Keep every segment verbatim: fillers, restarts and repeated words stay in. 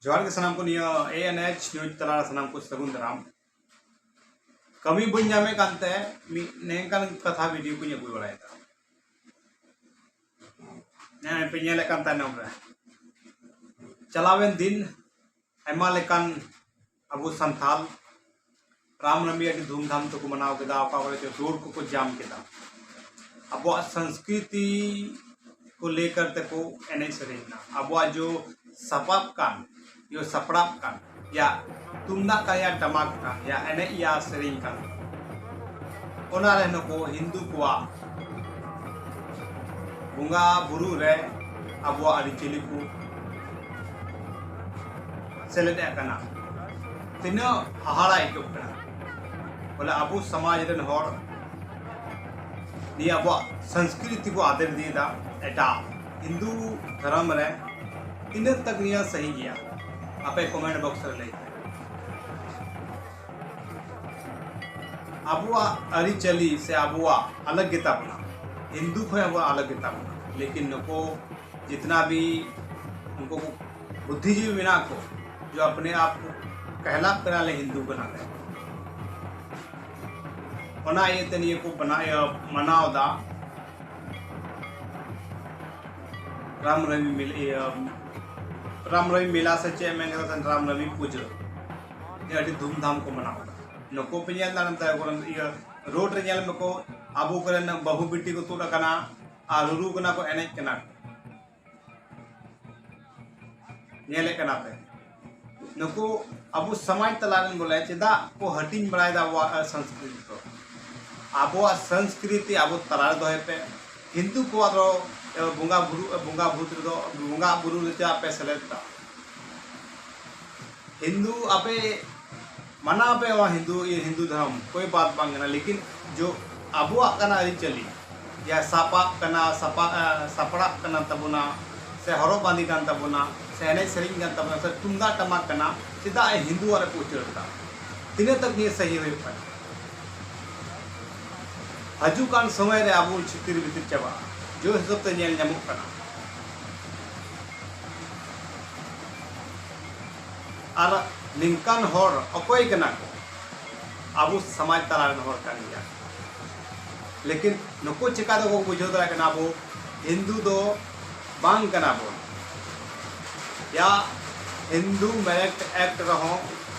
ᱡᱚᱦᱟᱨ ᱜᱮ ᱥᱟᱱᱟᱢ ᱠᱚ, ᱱᱤᱭᱟᱹ A N H news ᱛᱟᱞᱟ ᱨᱮ ᱥᱟᱱᱟᱢ ᱠᱚ ᱥᱟᱹᱜᱩᱱ ᱫᱟᱨᱟᱢ᱾ ᱠᱟᱹᱢᱤ ᱵᱟᱹᱧ ᱧᱟᱢᱮᱫ ᱠᱟᱱᱛᱮ ᱢᱤᱫ ᱱᱮᱝᱠᱟᱱ ᱠᱟᱛᱷᱟ video ᱠᱚᱧ ᱟᱹᱜᱩ ᱵᱟᱲᱟᱭᱮᱫᱟ᱾ ᱦᱮᱸ, ᱯᱮ ᱧᱮᱞᱮᱫ ᱠᱟᱱ ᱛᱟᱭᱱᱚᱢ ᱨᱮ, ᱪᱟᱞᱟᱣᱮᱱ ᱫᱤᱱ ᱟᱭᱢᱟ ᱞᱮᱠᱟᱱ ᱟᱵᱚ ᱥᱟᱱᱛᱟᱞ ᱨᱟᱢᱱᱚᱵᱢᱤ ᱟᱹᱰᱤ ᱫᱷᱩᱢᱫᱷᱟᱢ ᱛᱮᱠᱚ ᱢᱟᱱᱟᱣ ᱠᱮᱫᱟ, ᱚᱠᱟ ᱠᱚᱨᱮ ᱪᱚ ᱨᱳᱰ ᱠᱚᱠᱚ ᱡᱟᱢ ᱠᱮᱫᱟ᱾ ᱟᱵᱚᱣᱟᱜ ᱥᱚᱝᱥᱠᱨᱤᱛᱤ ᱠᱚ ᱞᱟᱹᱭ ᱠᱟᱨ ᱛᱮᱠᱚ ᱮᱱᱮᱡ ᱥᱮᱨᱮᱧ ᱮᱱᱟ᱾ ᱟᱵᱚᱣᱟᱜ ᱡᱚ ᱥᱟᱯᱟᱵ ᱠᱟᱱ, ᱡᱚ ᱥᱟᱯᱲᱟᱵ ᱠᱟᱱ, ᱭᱟ ᱛᱩᱢᱫᱟᱜ ᱠᱟᱱ, ᱭᱟ ᱴᱟᱢᱟᱠ ᱠᱟᱱ, ᱭᱟ ᱮᱱᱮᱡ, ᱭᱟ ᱥᱮᱨᱮᱧ ᱠᱟᱱ, ᱚᱱᱟ ᱨᱮ ᱱᱩᱠᱩ ᱦᱤᱱᱫᱩ ᱠᱚᱣᱟᱜ ᱵᱚᱸᱜᱟ ᱵᱩᱨᱩ ᱨᱮ ᱟᱵᱚᱣᱟᱜ ᱟᱹᱨᱤᱪᱟᱹᱞᱤ ᱠᱚ ᱥᱮᱞᱮᱫ ᱠᱟᱱᱟ᱾ ᱛᱤᱱᱟᱹᱜ ᱦᱟᱦᱟᱲᱟ ᱟᱹᱭᱠᱟᱹᱜ ᱠᱟᱱᱟ᱾ ᱵᱚᱞᱮ, ᱟᱵᱚ ᱥᱚᱢᱟᱡᱽ ᱨᱮᱱ ᱦᱚᱲ ᱱᱤᱭᱟᱹ ᱟᱵᱚᱣᱟᱜ ᱥᱚᱝᱥᱠᱨᱤᱛᱤ ᱵᱚ ᱟᱫᱮᱨ ᱤᱫᱤᱭᱮᱫᱟ ᱮᱴᱟᱜ ᱦᱤᱱᱫᱩ ᱫᱷᱚᱨᱚᱢ ᱨᱮ᱾ ᱛᱤᱱᱟᱹᱜ ᱛᱟᱠ ᱱᱤᱭᱟᱹ ᱥᱟᱹᱦᱤ ᱜᱮᱭᱟ? ᱟᱯᱮ comment box ᱨᱮ ᱞᱟᱹᱭ ᱯᱮ᱾ ᱟᱵᱚᱣᱟᱜ ᱟᱹᱨᱤᱪᱟᱹᱞᱤ ᱥᱮ ᱟᱵᱚᱣᱟᱜ ᱟᱞᱟᱜᱽ ᱜᱮᱛᱟ ᱵᱚᱱᱟ, ᱦᱤᱱᱫᱩ ᱠᱷᱚᱱ ᱟᱵᱚᱣᱟᱜ ᱟᱞᱟᱜᱽ ᱜᱮᱛᱟ ᱵᱚᱱᱟ᱾ ᱞᱮᱠᱤᱱ ᱱᱩᱠᱩ ᱡᱤᱛᱱᱟ ᱵᱷᱤ ᱩᱱᱠᱩ ᱠᱚ ᱵᱩᱫᱽᱫᱷᱤᱡᱤᱵᱤ ᱢᱮᱱᱟᱜ ᱠᱚ, ᱡᱚ ᱟᱯᱱᱮ ᱟᱯ ᱠᱚ ᱠᱟᱦᱞᱟᱜ ᱠᱟᱱᱟ ᱞᱮ, ᱦᱤᱱᱫᱩ ᱠᱟᱱᱟ ᱞᱮ, ᱚᱱᱟ ᱤᱭᱟᱹᱛᱮ ᱱᱤᱭᱟᱹ ᱠᱚ ᱵᱟᱱᱟ-, ᱤᱭᱟᱹ, ᱢᱟᱱᱟᱣ ᱫᱟ᱾ ᱨᱟᱢ ᱨᱚᱦᱤ ᱢᱮᱞᱟ, ᱤᱭᱟᱹ, ᱨᱟᱢ ᱨᱚᱦᱤ ᱢᱮᱞᱟ ᱥᱮ ᱪᱮᱫ ᱢᱮᱱ ᱠᱟᱫᱟ, ᱨᱟᱢ ᱨᱚᱦᱤ ᱯᱩᱡᱟᱹ, ᱡᱮ ᱟᱹᱰᱤ ᱫᱷᱩᱢᱫᱷᱟᱢ ᱠᱚ ᱢᱟᱱᱟᱣ ᱫᱟ᱾ ᱱᱩᱠᱩ ᱯᱮ ᱧᱮᱞ ᱫᱟᱲᱮᱭᱟᱜ ᱛᱟᱭᱟ, ᱤᱭᱟᱹ, ᱨᱳᱰ ᱨᱮ ᱧᱮᱞ ᱢᱮᱠᱚ, ᱟᱵᱚ ᱠᱚᱨᱮᱱ ᱵᱟᱹᱦᱩ ᱵᱤᱴᱤ ᱠᱚ ᱛᱩᱫ ᱟᱠᱟᱱᱟ ᱟᱨ ᱨᱩᱨᱩ ᱠᱟᱱᱟ ᱠᱚ, ᱮᱱᱮᱡ ᱠᱟᱱᱟ ᱠᱚ᱾ ᱧᱮᱞᱮᱫ ᱠᱟᱱᱟ ᱯᱮ, ᱱᱩᱠᱩ ᱟᱵᱚ ᱥᱚᱢᱟᱡᱽ ᱛᱟᱞᱟ ᱨᱮᱱ ᱵᱚᱞᱮ ᱪᱮᱫᱟᱜ ᱠᱚ ᱦᱟᱹᱴᱤᱧ ᱵᱟᱲᱟᱭᱮᱫᱟ ᱟᱵᱚᱣᱟᱜ, ᱮ, ᱥᱚᱝᱥᱠᱨᱤᱛᱤ ᱠᱚ? ᱟᱵᱚᱣᱟᱜ ᱥᱚᱝᱥᱠᱨᱤᱛᱤ ᱟᱵᱚ ᱛᱟᱞᱟ ᱨᱮ ᱫᱚᱦᱚᱭ ᱯᱮ᱾ ᱦᱤᱱᱫᱩ ᱠᱚᱣᱟᱜ ᱫᱚ, ᱮ, ᱵᱚᱸᱜᱟ ᱵᱩᱨᱩ, ᱮ, ᱵᱚᱸᱜᱟ ᱵᱷᱩᱛ ᱨᱮᱫᱚ, ᱵᱚᱸᱜᱟ ᱵᱩᱨᱩ ᱨᱮ ᱪᱮᱫᱟᱜ ᱯᱮ ᱥᱮᱞᱮᱫ ᱮᱫᱟ? ᱦᱤᱱᱫᱩ ᱟᱯᱮ ᱢᱟᱱᱟᱣ ᱯᱮ, ᱱᱚᱣᱟ ᱦᱤᱱᱫᱩ, ᱤᱭᱟᱹ, ᱦᱤᱱᱫᱩ ᱫᱷᱚᱨᱚᱢ ᱠᱳᱭ ᱵᱟᱛ ᱵᱟᱝ ᱠᱟᱱᱟ, ᱞᱮᱠᱤᱱ ᱡᱚ ᱟᱵᱚᱣᱟᱜ ᱠᱟᱱᱟ ᱟᱹᱨᱤᱪᱟᱹᱞᱤ, ᱡᱟᱦᱟᱸ ᱥᱟᱯᱟᱵ ᱠᱟᱱᱟ, ᱥᱟᱯᱟ-, ᱥᱟᱯᱲᱟᱜ ᱠᱟᱱᱟ ᱛᱟᱵᱚᱱᱟ, ᱥᱮ ᱦᱚᱨᱚᱜ ᱵᱟᱸᱫᱮ ᱠᱟᱱ ᱛᱟᱵᱚᱱᱟ, ᱥᱮ ᱮᱱᱮᱡ ᱥᱮᱨᱮᱧ ᱠᱟᱱ ᱛᱟᱵᱚᱱᱟ, ᱥᱮ ᱛᱩᱢᱫᱟᱜ ᱴᱟᱢᱟᱠ ᱠᱟᱱᱟ, ᱪᱮᱫᱟᱜ ᱦᱤᱱᱫᱩᱣᱟᱜ ᱨᱮᱠᱚ ᱩᱪᱟᱹᱲ ᱮᱫᱟ? ᱛᱤᱱᱟᱹᱜ ᱛᱟᱠ ᱱᱤᱭᱟᱹ ᱥᱟᱹᱦᱤ ᱦᱩᱭᱩᱜ ᱠᱟᱱᱟ? ᱦᱤᱡᱩᱜ ᱠᱟᱱ ᱥᱚᱢᱚᱭ ᱨᱮ ᱟᱵᱚ ᱪᱷᱤᱛᱤᱨ ᱵᱷᱤᱛᱤᱨ ᱪᱟᱵᱟᱜᱼᱟ, ᱡᱚ ᱦᱤᱥᱟᱹᱵ ᱛᱮ ᱧᱮᱞ ᱧᱟᱢᱚᱜ ᱠᱟᱱᱟ᱾ ᱟᱨ ᱱᱤᱝᱠᱟᱱ ᱦᱚᱲ ᱚᱠᱚᱭ ᱠᱟᱱᱟ ᱠᱚ? ᱟᱵᱚ ᱥᱚᱢᱟᱡᱽ ᱛᱟᱞᱟ ᱨᱮᱱ ᱦᱚᱲ ᱠᱟᱱ ᱜᱮᱭᱟ᱾ ᱞᱮᱠᱤᱱ ᱱᱩᱠᱩ ᱪᱮᱠᱟ ᱫᱚ ᱵᱟᱠᱚ ᱵᱩᱡᱷᱟᱹᱣ ᱫᱟᱲᱮᱭᱟᱜ ᱠᱟᱱᱟ, ᱟᱵᱚ ᱦᱤᱱᱫᱩ ᱫᱚ ᱵᱟᱝ ᱠᱟᱱᱟ ᱵᱚᱱ᱾ ᱭᱟ ᱦᱤᱱᱫᱩ ᱢᱮᱨᱮᱴ ᱮᱠᱴ ᱨᱮᱦᱚᱸ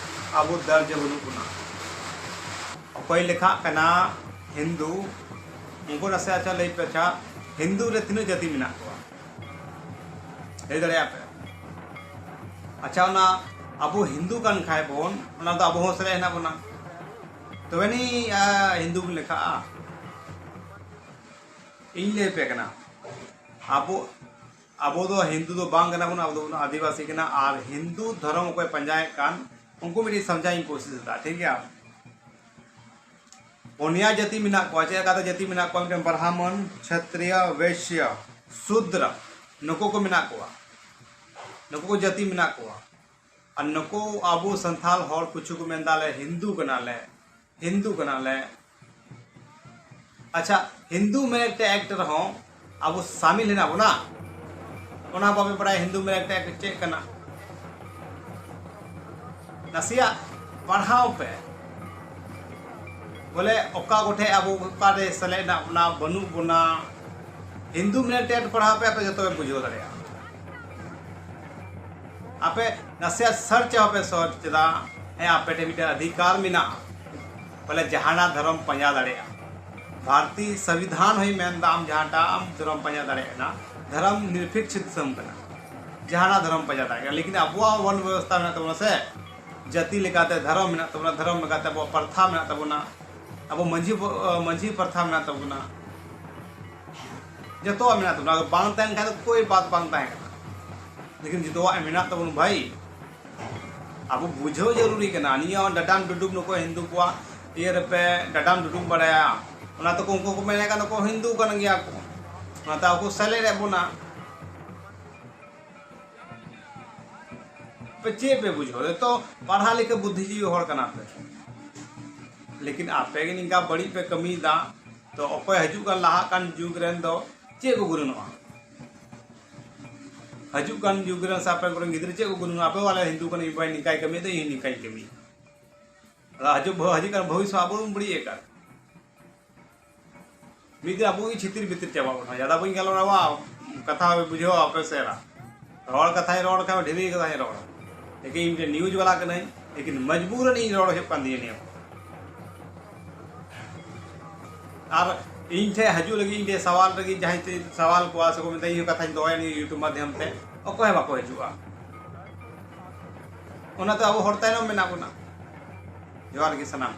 ᱟᱵᱚ ᱫᱟᱨᱡᱟ ᱵᱟᱹᱱᱩᱜ ᱵᱚᱱᱟ᱾ ᱚᱠᱚᱭ ᱞᱮᱠᱷᱟᱜ ᱠᱟᱱᱟ ᱦᱤᱱᱫᱩ? ᱩᱱᱠᱩ ᱱᱟᱥᱮ ᱟᱪᱪᱷᱟ ᱞᱟᱹᱭ ᱯᱮ, ᱟᱪᱪᱷᱟ, ᱦᱤᱱᱫᱩ ᱨᱮ ᱛᱤᱱᱟᱹᱜ ᱡᱟᱹᱛᱤ ᱢᱮᱱᱟᱜ ᱠᱚᱣᱟ? ᱞᱟᱹᱭ ᱫᱟᱲᱮᱭᱟᱜᱼᱟ ᱯᱮ? ᱟᱪᱪᱷᱟ, ᱚᱱᱟ ᱟᱵᱚ ᱦᱤᱱᱫᱩ ᱠᱟᱱ ᱠᱷᱟᱡ ᱵᱚᱱ, ᱚᱱᱟ ᱫᱚ ᱟᱵᱚ ᱦᱚᱸ ᱥᱮᱞᱮᱫ ᱦᱮᱱᱟᱜ ᱵᱚᱱᱟ, ᱛᱚᱵᱮ ᱱᱤ ᱦᱤᱱᱫᱩ ᱵᱚᱱ ᱞᱮᱠᱷᱟᱜᱼᱟ᱾ ᱤᱧ ᱞᱟᱹᱭ ᱯᱮ ᱠᱟᱱᱟ, ᱟᱵᱚ ᱟᱵᱚ ᱫᱚ ᱦᱤᱱᱫᱩ ᱫᱚ ᱵᱟᱝ ᱠᱟᱱᱟ ᱵᱚᱱ, ᱟᱵᱚ ᱫᱚᱵᱚᱱ ᱟᱹᱫᱤᱵᱟᱹᱥᱤ ᱠᱟᱱᱟ᱾ ᱟᱨ ᱦᱤᱱᱫᱩ ᱫᱷᱚᱨᱚᱢ ᱚᱠᱚᱭ ᱯᱟᱸᱡᱟᱭᱮᱫ ᱠᱟᱱ, ᱩᱱᱠᱩ ᱢᱤᱫᱴᱤᱡ ᱥᱟᱢᱡᱷᱟᱣ ᱤᱧ ᱠᱳᱥᱤᱥ ᱮᱫᱟ, ᱴᱷᱤᱠ ᱜᱮᱭᱟ? ᱯᱩᱱᱭᱟ ᱡᱟᱹᱛᱤ ᱢᱮᱱᱟᱜ ᱠᱚᱣᱟ᱾ ᱪᱮᱫ ᱞᱮᱠᱟᱛᱮ ᱡᱟᱹᱛᱤ ᱢᱮᱱᱟᱜ ᱠᱚᱣᱟ? ᱢᱤᱫᱴᱮᱱ ᱵᱨᱟᱦᱢᱚᱱ, ᱪᱷᱚᱛᱨᱤᱭᱚ, ᱵᱮᱥᱭᱚ, ᱥᱩᱫᱨᱚ, ᱱᱩᱠᱩ ᱠᱚ ᱢᱮᱱᱟᱜ ᱠᱚᱣᱟ᱾ ᱱᱩᱠᱩ ᱠᱚ ᱡᱟᱹᱛᱤ ᱢᱮᱱᱟᱜ ᱠᱚᱣᱟ᱾ ᱟᱨ ᱱᱩᱠᱩ ᱟᱵᱚ ᱥᱟᱱᱛᱟᱲ ᱦᱚᱲ ᱠᱤᱪᱷᱩ ᱠᱚ ᱢᱮᱱᱫᱟ, "ᱟᱞᱮ ᱦᱤᱱᱫᱩ ᱠᱟᱱᱟᱞᱮ, ᱦᱤᱱᱫᱩ ᱠᱟᱱᱟᱞᱮ᱾" ᱟᱪᱪᱷᱟ, ᱦᱤᱱᱫᱩ ᱢᱮᱱᱛᱮ ᱮᱠᱴ ᱨᱮᱦᱚᱸ ᱟᱵᱚ ᱥᱟᱢᱤᱞ ᱦᱮᱱᱟᱜ ᱵᱚᱱᱟ? ᱚᱱᱟ ᱵᱟᱯᱮ ᱵᱟᱲᱟᱭᱟ ᱦᱤᱱᱫᱩ ᱢᱮᱱᱛᱮ ᱮᱠᱴ ᱪᱮᱫ ᱠᱟᱱᱟ? ᱱᱟᱥᱮᱭᱟᱜ ᱯᱟᱲᱦᱟᱣ ᱯᱮ, ᱵᱚᱞᱮ ᱚᱠᱟ ᱠᱚᱴᱷᱮᱡ ᱟᱵᱚ ᱚᱠᱟᱨᱮ ᱥᱮᱞᱮᱫ ᱦᱮᱱᱟᱜ ᱵᱚᱱᱟ, ᱵᱟᱹᱱᱩᱜ ᱵᱚᱱᱟ᱾ ᱦᱤᱱᱫᱩ ᱢᱮᱱᱛᱮ ᱮᱠᱴ ᱯᱟᱲᱦᱟᱣ ᱯᱮ, ᱟᱯᱮ ᱡᱚᱛᱚ ᱯᱮ ᱵᱩᱡᱷᱟᱹᱣ ᱫᱟᱲᱮᱭᱟᱜᱼᱟ᱾ ᱟᱯᱮ ᱱᱟᱥᱮᱭᱟᱜ ᱥᱟᱨᱪ ᱦᱚᱸᱯᱮ ᱥᱟᱨᱪ ᱠᱮᱫᱟ, ᱦᱮᱸ, ᱟᱯᱮ ᱴᱷᱮᱱ ᱢᱤᱫᱴᱮᱱ ᱚᱫᱷᱤᱠᱟᱨ ᱢᱮᱱᱟᱜᱼᱟ, ᱵᱚᱞᱮ ᱡᱟᱦᱟᱱᱟᱜ ᱫᱷᱚᱨᱚᱢ ᱯᱟᱸᱡᱟ ᱫᱟᱲᱮᱭᱟᱜᱼᱟ᱾ ᱵᱷᱟᱨᱚᱛᱤᱭᱚ ᱥᱚᱝᱵᱤᱫᱷᱟᱱ ᱦᱚᱸᱭ ᱢᱮᱱᱫᱟ ᱟᱢ ᱡᱟᱦᱟᱸᱴᱟᱜ ᱟᱢ ᱫᱷᱚᱨᱚᱢ ᱯᱟᱸᱡᱟ ᱫᱟᱲᱮᱭᱟᱜᱼᱟ, ᱫᱷᱚᱨᱚᱢ ᱱᱤᱨᱯᱮᱠᱥ ᱫᱤᱥᱚᱢ ᱠᱟᱱᱟ, ᱡᱟᱦᱟᱱᱟᱜ ᱫᱷᱚᱨᱚᱢ ᱯᱟᱸᱡᱟ ᱫᱟᱲᱮᱭᱟᱜᱼᱟ᱾ ᱞᱮᱠᱤᱱ ᱟᱵᱚᱣᱟᱜ ᱵᱚᱱ ᱵᱮᱵᱚᱥᱛᱷᱟ ᱢᱮᱱᱟᱜ ᱛᱟᱵᱚᱱᱟ ᱥᱮ, ᱡᱟᱹᱛᱤ ᱞᱮᱠᱟᱛᱮ ᱫᱷᱚᱨᱚᱢ ᱢᱮᱱᱟᱜ ᱛᱟᱵᱚᱱᱟ, ᱫᱷᱚᱨᱚᱢ ᱞᱮᱠᱟᱛᱮ ᱟᱵᱚᱣᱟᱜ ᱯᱨᱚᱛᱷᱟ ᱢᱮᱱᱟᱜ ᱛᱟᱵᱚᱱᱟ, ᱟᱵᱚ ᱢᱟᱹᱡᱷᱤ ᱵᱚ-, ᱢᱟᱹᱡᱷᱤ ᱯᱨᱚᱛᱷᱟ ᱢᱮᱱᱟᱜ ᱛᱟᱵᱚᱱᱟ, ᱡᱚᱛᱚᱣᱟᱜ ᱢᱮᱱᱟᱜ ᱛᱟᱵᱚᱱᱟ᱾ ᱟᱫᱚ ᱵᱟᱝ ᱛᱟᱦᱮᱱ ᱠᱷᱟᱱ ᱫᱚ ᱠᱳᱭ ᱵᱟᱛ ᱵᱟᱝ ᱛᱟᱦᱮᱸ ᱠᱟᱱᱟ, ᱞᱮᱠᱤᱱ ᱡᱚᱛᱚᱣᱟᱜ ᱢᱮᱱᱟᱜ ᱛᱟᱵᱚᱱ ᱵᱷᱟᱭ᱾ ᱟᱵᱚ ᱵᱩᱡᱷᱟᱹᱣ ᱡᱟᱹᱨᱩᱨᱤ ᱠᱟᱱᱟ᱾ ᱱᱤᱭᱟᱹ ᱦᱚᱸ ᱰᱟᱰᱟᱢ ᱰᱩᱰᱩᱢ ᱱᱩᱠᱩ ᱦᱤᱱᱫᱩ ᱠᱚᱣᱟᱜ ᱤᱭᱟᱹ ᱨᱮᱯᱮ ᱰᱟᱰᱟᱢ ᱰᱩᱰᱩᱢ ᱵᱟᱲᱟᱭᱟ, ᱚᱱᱟ ᱛᱮᱠᱚ ᱩᱱᱠᱩ ᱠᱚ ᱢᱮᱱᱮᱫ ᱠᱟᱱ ᱫᱚᱠᱚ ᱦᱤᱱᱫᱩ ᱠᱟᱱ ᱜᱮᱭᱟ ᱠᱚ, ᱚᱱᱟᱛᱮ ᱟᱵᱚ ᱥᱮᱞᱮᱫ ᱮᱫ ᱵᱚᱱᱟ᱾ ᱯᱮ ᱪᱮᱫ ᱯᱮ ᱵᱩᱡᱷᱟᱹᱣ? ᱡᱚᱛᱚ ᱯᱟᱲᱦᱟᱣ ᱞᱮᱠᱟ ᱵᱩᱫᱽᱫᱷᱤᱡᱤᱵᱤ ᱦᱚᱲ ᱠᱟᱱᱟ ᱯᱮ, ᱞᱮᱠᱤᱱ ᱟᱯᱮ ᱜᱮ ᱱᱤᱝᱠᱟ ᱵᱟᱹᱲᱤᱡ ᱯᱮ ᱠᱟᱹᱢᱤᱭᱮᱫᱟ, ᱛᱚ ᱚᱠᱚᱭ ᱦᱤᱡᱩᱜ ᱠᱟᱱ ᱞᱟᱦᱟᱜ ᱠᱟᱱ ᱡᱩᱜᱽ ᱨᱮᱱ ᱫᱚ ᱪᱮᱫ ᱠᱚ ᱜᱩᱱᱟᱹᱱᱚᱜᱼᱟ? ᱦᱤᱡᱩᱜ ᱠᱟᱱ ᱡᱩᱜᱽ ᱨᱮᱱ ᱥᱮ ᱟᱯᱮ ᱠᱚᱨᱮᱱ ᱜᱤᱫᱽᱨᱟᱹ ᱪᱮᱫ ᱠᱚ ᱜᱩᱱᱟᱹᱱᱟ? ᱟᱯᱮ ᱵᱟᱞᱮ ᱦᱤᱱᱫᱩ ᱠᱟᱱᱟ, ᱤᱧ ᱵᱟᱵᱟᱭ ᱱᱤᱝᱠᱟᱭ ᱠᱟᱹᱢᱤᱭᱮᱫᱟ, ᱤᱧ ᱱᱤᱝᱠᱟᱧ ᱠᱟᱹᱢᱤᱭᱟ᱾ ᱟᱫᱚ ᱦᱤᱡᱩᱜ ᱵᱷᱚ-, ᱦᱤᱡᱩᱜ ᱠᱟᱱ ᱵᱷᱚᱵᱤᱥᱥᱚᱛ ᱟᱵᱚ ᱵᱚᱱ ᱵᱟᱹᱲᱤᱡ ᱟᱠᱟᱫ᱾ ᱢᱤᱫ ᱫᱤᱱ ᱟᱵᱚ ᱜᱮ ᱪᱷᱤᱛᱤᱨ ᱵᱤᱛᱤᱨ ᱪᱟᱵᱟ ᱵᱚᱱᱟ᱾ ᱡᱟᱫᱟ ᱵᱟᱹᱧ ᱜᱟᱞᱢᱟᱨᱟᱣᱟ, ᱠᱟᱛᱷᱟ ᱵᱩᱡᱷᱟᱹᱣᱟ ᱟᱯᱮ ᱥᱮᱫ ᱨᱟ᱾ ᱨᱚᱲ ᱠᱟᱛᱷᱟᱧ ᱨᱚᱲ ᱠᱷᱟᱱ ᱰᱷᱮᱨ ᱜᱮ ᱠᱟᱛᱷᱟᱧ ᱨᱚᱲᱟ᱾ ᱞᱮᱠᱤᱱ ᱤᱧ ᱢᱤᱫᱴᱮᱱ news ᱵᱟᱞᱟ ᱠᱟᱹᱱᱟᱹᱧ, ᱞᱮᱠᱤᱱ ᱢᱚᱡᱽᱵᱩᱨᱟᱱ ᱤᱧ ᱨᱚᱲ ᱦᱩᱭᱩᱜ ᱠᱟᱱ ᱛᱤᱧᱟᱹ ᱱᱤᱭᱟᱹ᱾ ᱟᱨ ᱤᱧ ᱴᱷᱮᱱ ᱦᱤᱡᱩᱜ ᱞᱟᱹᱜᱤᱫ, ᱤᱧ ᱴᱷᱮᱱ ᱥᱟᱣᱟᱞ ᱞᱟᱹᱜᱤᱫ ᱡᱟᱦᱟᱸᱭ ᱛᱮ ᱥᱟᱣᱟᱞ ᱠᱚᱣᱟ ᱥᱮᱠᱚ ᱢᱮᱛᱟ, ᱤᱧ ᱦᱚᱸ ᱠᱟᱛᱷᱟᱧ ᱫᱚᱦᱚᱭᱟ ᱱᱤᱭᱟᱹ YouTube ᱢᱟᱫᱽᱫᱷᱚᱢ ᱛᱮ, ᱚᱠᱚᱭ ᱦᱚᱸ ᱵᱟᱠᱚ ᱦᱤᱡᱩᱜᱼᱟ᱾ ᱚᱱᱟᱛᱮ ᱟᱵᱚ ᱦᱚᱲ ᱛᱟᱭᱱᱚᱢ ᱢᱮᱱᱟᱜ ᱵᱚᱱᱟ᱾ ᱡᱚᱦᱟᱨ ᱜᱮ ᱥᱟᱱᱟᱢ᱾